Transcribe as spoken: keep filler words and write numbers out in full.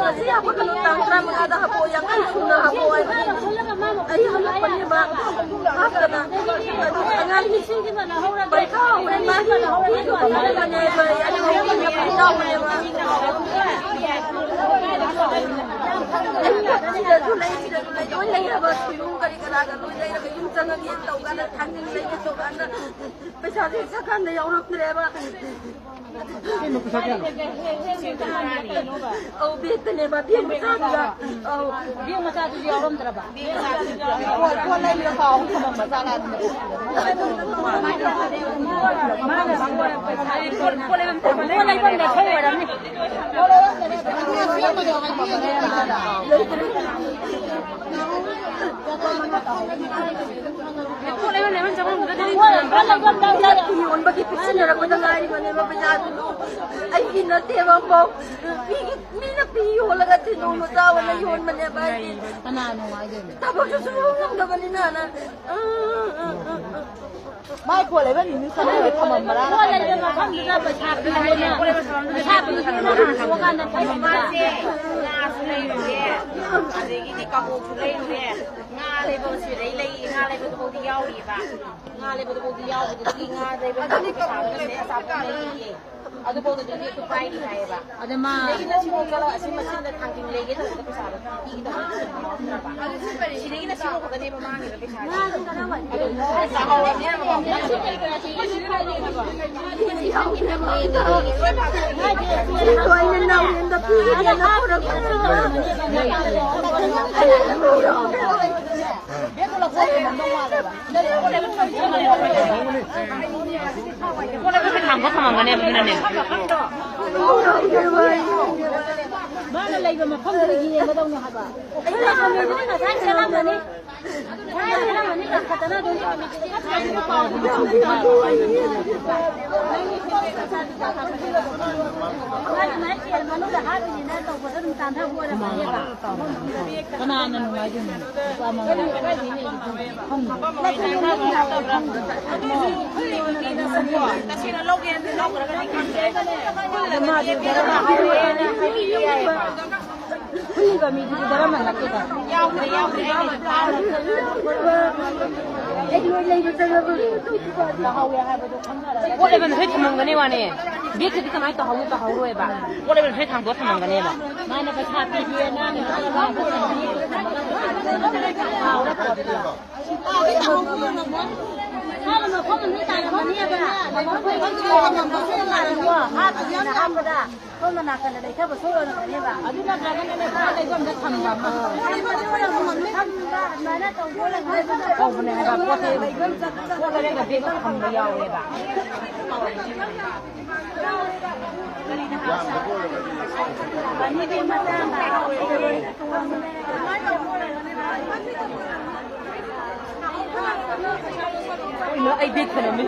ꯉꯁꯤ ꯍꯥꯄꯛꯀꯅꯨ, ꯇꯥꯡ ꯇꯔꯥꯃꯉꯥꯗ ꯍꯥꯄꯛꯑꯣ, ꯌꯥꯡꯈꯩ ꯁꯨꯅ ꯍꯥꯄꯛꯑꯣ ꯍꯥꯏꯕꯅꯤ꯫ ꯑꯩ ꯍꯜꯂꯛꯄꯅꯦꯕ ꯍꯥꯞꯇꯅ꯫ ꯑꯗꯨ ꯑꯉꯥꯡ ꯄꯩꯈꯥ ꯍꯧꯔꯦ, ꯃꯥꯒꯤ ꯍꯥꯞꯄꯅꯦꯕ꯫ ꯑꯩ ꯁꯤꯗꯁꯨ ꯂꯩ, ꯁꯤꯗꯁꯨ ꯂꯩ, ꯂꯣꯏ ꯂꯩ ꯍꯥꯏꯕ, ꯁꯣꯏꯕꯨꯝ ꯀꯔꯤ ꯀꯔꯥꯒ ꯂꯣꯏ ꯂꯩꯔꯒ ꯌꯨꯝ ꯆꯪꯉꯒꯦ ꯇꯧꯀꯥꯟꯗ, ꯊꯥꯡꯖꯤꯡ ꯂꯩꯒꯦ ꯇꯧꯀꯥꯟꯗ ꯄꯩꯁꯥꯁꯦ ꯁꯛꯀꯥꯟꯗ ꯌꯥꯎꯔꯛꯇ꯭ꯔꯦꯕ꯫ ꯀꯩꯅꯣ ꯄꯩꯁꯥ ꯀꯌꯥꯅꯣ? ꯑꯧ, ꯕꯦꯛꯇꯅꯦꯕ, ꯕꯦꯛ ꯃꯆꯥꯗꯨꯗ꯫ ꯑꯧ꯫ ꯕꯦꯛ ꯃꯆꯥꯗꯨꯁꯨ ꯌꯥꯎꯔꯝꯗ꯭ꯔꯕ? ꯄꯣꯠ, ꯄꯣꯠ ꯂꯩꯕꯗ ꯀꯥꯎ ꯊꯝꯃꯝꯕ ꯖꯥꯠꯂ ꯑꯗꯨꯅꯦ꯫ ꯄꯣꯠ, ꯄꯣꯠ ꯂꯩꯐꯝ ꯂꯩꯇꯕ ꯑꯣꯏꯔꯝꯅꯤ꯫ ꯄꯣꯠ ꯂꯩꯐꯝ ꯂꯩꯐꯝ ꯆꯪꯐꯝꯗꯨꯗꯗꯤ ꯌꯣꯟꯕꯒꯤ ꯄꯤꯛꯁꯤꯟꯅꯔꯛꯄꯗ ꯉꯥꯏꯔꯤꯕꯅꯦꯕ ꯄꯩꯁꯥꯗꯨ꯫ ꯑꯩꯒꯤ ꯅꯠꯇꯦꯕ ꯑꯃꯐꯥꯎ꯫ ꯃꯤꯒꯤ, ꯃꯤꯅ ꯄꯤ ꯌꯣꯜꯂꯒ ꯊꯤꯗꯣꯡꯗꯣ ꯆꯥꯕꯅ ꯌꯣꯟꯕꯅꯦꯕ ꯑꯩꯗꯤ꯫ ꯀꯅꯥꯅꯣ ꯍꯥꯏꯗꯣꯏꯅꯣ? ꯊꯕꯛꯁꯨ ꯁꯨꯕ ꯉꯝꯗꯕꯅꯤꯅ꯫ ꯃꯥꯏ ꯀꯣꯜ ꯂꯩꯕ ꯅꯤꯅꯤ ꯆꯪꯉꯒ ꯊꯝꯃꯝꯕ꯭ꯔꯥ? ꯀꯣꯜ ꯂꯩꯕ ꯃꯐꯝꯗꯨꯗ ꯄꯩꯁꯥ ꯄꯤꯌꯣꯅ, ꯄꯩꯁꯥ ꯄꯤꯒꯦꯅ ꯍꯥꯟꯇꯣꯛꯑꯀꯥꯟꯗ ꯊꯝꯃꯝꯕ꯭ꯔꯥ? ꯉꯥꯁꯨ ꯂꯩꯔꯨꯔꯦ, ꯑꯗꯒꯤꯗꯤ ꯀꯕꯣꯛꯁꯨ ꯂꯩꯔꯨꯔꯦ, ꯉꯥ ꯂꯩꯕ ꯁꯤꯗꯩ ꯂꯩ, ꯉꯥ ꯂꯩꯕꯗꯨꯐꯥꯎꯗꯤ ꯌꯥꯎꯔꯤꯕ, ꯉꯥ ꯂꯩꯕꯗꯨꯐꯥꯎꯗꯤ ꯌꯥꯎꯕꯗꯨꯗꯒꯤ ꯉꯥ ꯂꯩꯕ ꯄꯩꯁꯥꯗꯨꯅꯅꯦ ꯑꯆꯥꯄꯣꯠ ꯂꯩꯔꯤꯌꯦ꯫ ꯑꯗꯨꯐꯥꯎꯗ ꯇꯤꯀꯦꯠꯇꯨ ꯄꯥꯏꯔꯤ ꯍꯥꯏꯌꯦꯕ꯫ ꯑꯗ ꯃꯥ ꯁꯤꯗꯒꯤꯅ ꯁꯤꯐꯥꯎ ꯆꯠꯂ ꯑꯁꯤ ꯃꯆꯤꯟꯗ ꯊꯥꯡꯖꯤꯡ ꯂꯩꯒꯦ ꯇꯧꯕꯗ ꯄꯩꯁꯥꯗꯣ ꯄꯤꯒꯗꯕ ꯌꯥꯎꯗ꯭ꯔꯕ꯫ ꯁꯤꯗꯒꯤꯅ ꯁꯤꯐꯥꯎ ꯈꯛꯇꯅꯦꯕ ꯃꯥꯡꯉꯤꯕ ꯄꯩꯁꯥꯁꯦ꯫ ꯑꯗꯣ ꯆꯥꯍꯧꯔꯕꯅꯤꯅ ꯂꯣꯏꯅ ꯅꯥꯎꯔꯦꯝꯗ ꯄꯤꯒꯦꯅ ꯄꯨꯔꯛꯄꯅꯦꯕ꯫ ꯄꯣꯠ ꯂꯩꯕ ꯊꯥꯡꯕ ꯊꯝꯃꯝꯒꯅꯦꯕ ꯑꯗꯨꯅꯅꯦ꯫ ꯃꯥꯅ ꯂꯩꯕ ꯃꯐꯝꯗꯨꯗ ꯌꯦꯡꯒꯗꯧꯅꯦ ꯍꯥꯏꯕ꯫ ꯑꯩꯈꯣꯏ ꯂꯩꯐꯝꯗꯨꯗꯤ ꯉꯁꯥꯏ ꯆꯠꯂꯝꯃꯅꯤ꯫ ꯉꯁꯥꯏ ꯆꯠꯂꯝꯃꯅꯤ, ꯀꯥꯈꯠꯇꯅ ꯑꯗꯨꯝ꯫ ꯅꯪꯒꯤ ꯁꯦꯜ ꯃꯅꯨꯡꯗ ꯍꯥꯞꯄꯤꯅꯤꯅ ꯇꯧꯕꯗ ꯑꯗꯨꯝ ꯇꯥꯟꯊꯕ ꯑꯣꯏꯔꯝꯃꯅꯦꯕ꯫ ꯀꯅꯥꯅ ꯅꯨꯡꯉꯥꯏꯗꯣꯏꯅꯣ? ꯅꯨꯄꯥ ꯃꯃꯥ꯫ ꯇꯁꯦꯡꯅ ꯂꯧꯒꯦꯅ ꯂꯧꯈ꯭ꯔꯒꯗꯤ ꯈꯪꯗ꯭ꯔꯦ꯫ ꯑꯗꯣ ꯃꯥꯗꯤ ꯍꯥꯏꯕꯤꯕ ꯌꯥꯏꯌꯦꯕ꯫ ꯃꯤꯗꯨꯗꯤ ꯗꯔꯝ ꯅꯠꯇꯦꯗ꯫ ꯌꯥꯎꯗ꯭ꯔꯦ, ꯌꯥꯎꯗ꯭ꯔꯦ, ꯑꯩꯅ ꯆꯥꯔꯦ꯫ ꯍꯦꯛ ꯂꯣꯏ ꯂꯩꯕ ꯆꯪꯉꯕ ꯇꯥꯍꯧꯋꯦ ꯍꯥꯏꯕꯗꯣ ꯈꯪꯅꯔꯒ꯫ ꯄꯣꯠ ꯂꯩꯕꯝꯗ ꯂꯣꯏ ꯊꯝꯃꯝꯒꯅꯤ ꯋꯥꯅꯦ꯫ ꯕꯦꯛꯇꯨꯗꯤ ꯀꯃꯥꯏꯅ ꯇꯧꯍꯧꯅꯤ? ꯇꯧꯍꯧꯔꯣꯏꯕ꯫ ꯄꯣꯠ ꯂꯩꯕꯝꯗ ꯂꯣꯏ ꯊꯥꯡꯗꯣꯛꯑ ꯊꯝꯃꯝꯒꯅꯦꯕ꯫ ꯃꯥꯅ ꯄꯩꯁꯥ ꯄꯤꯒꯦ, ꯃꯥꯅ ꯄꯩꯁꯥ ꯄꯤꯒꯦ꯫ ꯃꯐꯝ ꯑꯅꯤ ꯇꯥꯔꯝꯃꯅꯦꯕ꯫ ꯍꯥꯞꯄꯗ꯫ ꯁꯣꯝꯅ ꯅꯥꯀꯟꯗ ꯂꯩꯊꯕ ꯁꯣꯏ ꯑꯣꯏꯔꯝꯒꯅꯦꯕ꯫ ꯑꯗꯨ ꯅꯠꯇ꯭ꯔꯒꯅꯅꯦ, ꯄꯣꯠ ꯂꯩꯐꯝꯗ ꯊꯝꯕ ꯑꯃ꯫ ꯊꯝꯕ, ꯑꯗꯨꯃꯥꯏꯅ ꯇꯧꯕ ꯑꯣꯏꯔꯝꯒꯅꯤ꯫ ꯇꯧꯕꯅꯦ ꯍꯥꯏꯕ, ꯄꯣꯠ ꯂꯩ-, ꯄꯣꯠ ꯂꯩꯔꯒ ꯕꯦꯒꯇ ꯊꯝꯕ ꯌꯥꯎꯋꯦꯕ꯫ ꯑꯅꯤꯗꯤ ꯃꯆꯥ ꯑꯃ ꯌꯥꯎꯋꯦ꯫ ꯀꯩꯅꯣ, ꯑꯩ ꯕꯦꯛ ꯊꯅꯝꯃꯤ꯫